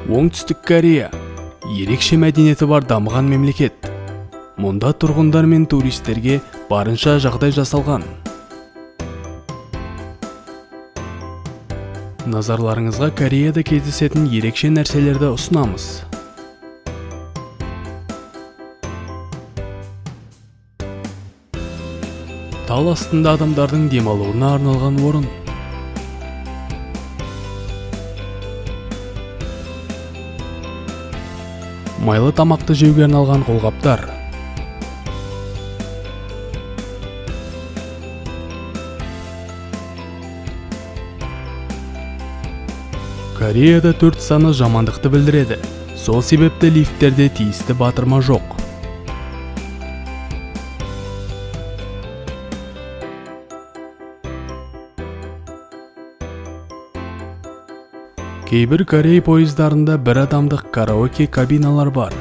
Оңтүстік Корея ерекше мәдениеті бар дамыған мемлекет. Мұнда тұрғындар мен туристерге барынша жағдай жасалған. Назарларыңызға Кореяда кездесетін ерекше нәрселерді ұсынамыз. Тал астында адамдардың демалуына арналған орын. Майлы тамақты жеуге арналған қолғаптар. Кореяда 4 саны жамандықты білдіреді. Сол себепті лифттерде тиісті батырма жоқ. Кейбір корей пойыздарында бір адамдық караоке кабиналар бар.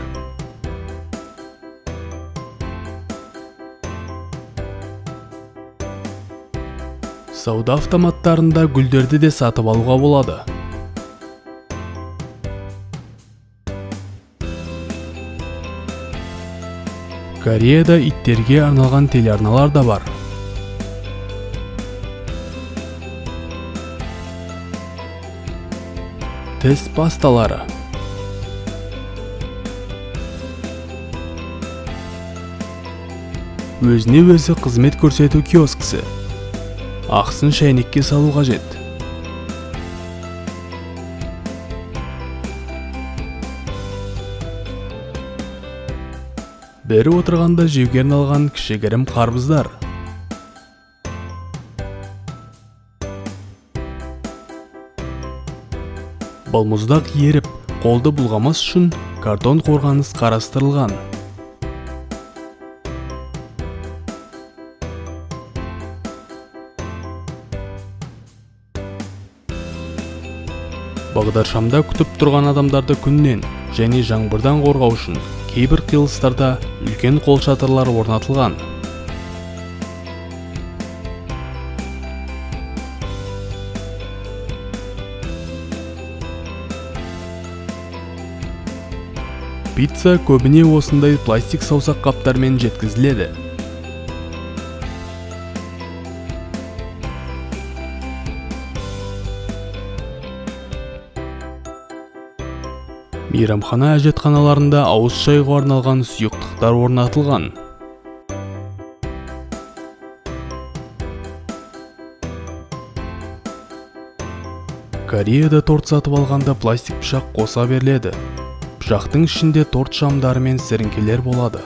Сауда автоматтарында гүлдерді де сатып алуға болады. Кореяда иттерге арналған телеарналар да бар. Тіс пасталары. Өзіне өзі қызмет көрсету киоскісі. Ақысын шәйнекке салу қажет. Бір отырғанда жеуге арналған кішігірім қарбыздар. Балмұздақ еріп, қолды бұлғамас үшін картон қорғаныс қарастырылған. Бағдаршамда күтіп тұрған адамдарды күннен және жаңбырдан қорғау үшін кейбір қиылыстарда үлкен қолшатырлар орнатылған. Пицца көбіне осындай пластик саусақ қаптармен жеткізіледі. Мейрамхана әжетханаларында ауыз шайға арналған сұйықтықтар орнатылған. Кореяда торт сатып алғанда пластик пышақ қоса беріледі. Пышақтың ішінде торт шамдары мен сіріңкелер болады.